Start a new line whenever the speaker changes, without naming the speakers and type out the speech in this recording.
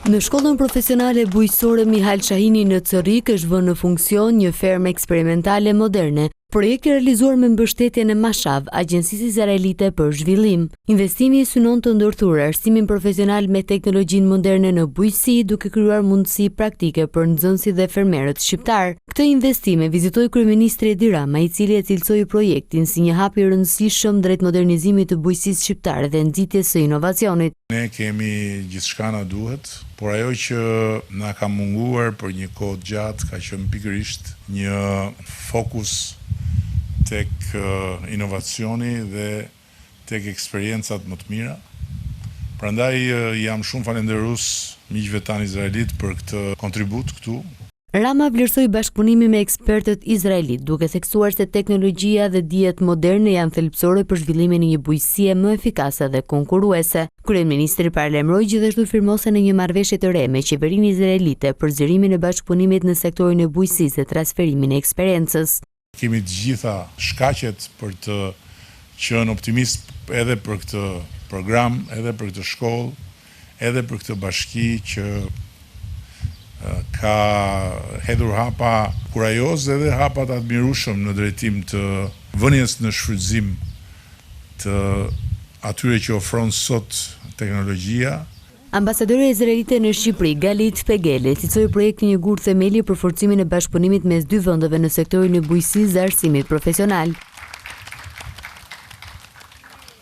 Në shkollën profesionale bujqësore Mihal Shahini në Cërrik është vënë në funksion një fermë eksperimentale moderne, projekt i realizuar me mbështetjen e Mashav, Agjencisë Izraelite për Zhvillim. Investimi synon të ndërthurë arsimin profesional me teknologjinë moderne në bujqësi, duke krijuar mundësi praktike për nxënësit dhe fermerët shqiptarë. Këtë investim e vizitoi kryeministri Edi Rama, i cili e cilësoi projektin si një hap i rëndësishëm drejt modernizimit të bujqësisë shqiptare dhe nxitjes së inovacionit.
Ne kemi gjithçka na duhet, por ajo që na ka munguar për një kohë të gjatë ka qenë pikërisht një fokus tek inovacioni dhe tek eksperiencat më të mira. Prandaj jam shumë falënderues miqve tanë izraelitë për këtë kontribut këtu.
Rama vlerësoi bashkëpunimin me ekspertët izraelitë, duke theksuar se teknologjia dhe dijet moderne janë thelbësore për zhvillimin e një bujqësie më efikase dhe konkurruese. Kryeministri paralajmëroi gjithashtu firmosjen e një marrëveshje të re me qeverinë izraelite për zgjerimin e bashkëpunimit në sektorin e bujqësisë dhe transferimin e eksperiencës.
Kemi të gjitha shkaqet për të qenë optimist edhe për këtë program, edhe për këtë shkollë, edhe për këtë bashki që ka hedhur hapa kurajozë edhe hapa të admirueshëm në drejtim të vënies në shfrytëzim të atyre që ofron sot teknologjia.
Ambasadorja izraelite në Shqipëri, Galit Pegel, e cilësoi projektin një gur themeli për forcimin e bashkëpunimit mes dy vendeve në sektorin e bujqësisë dhe arsimit profesional.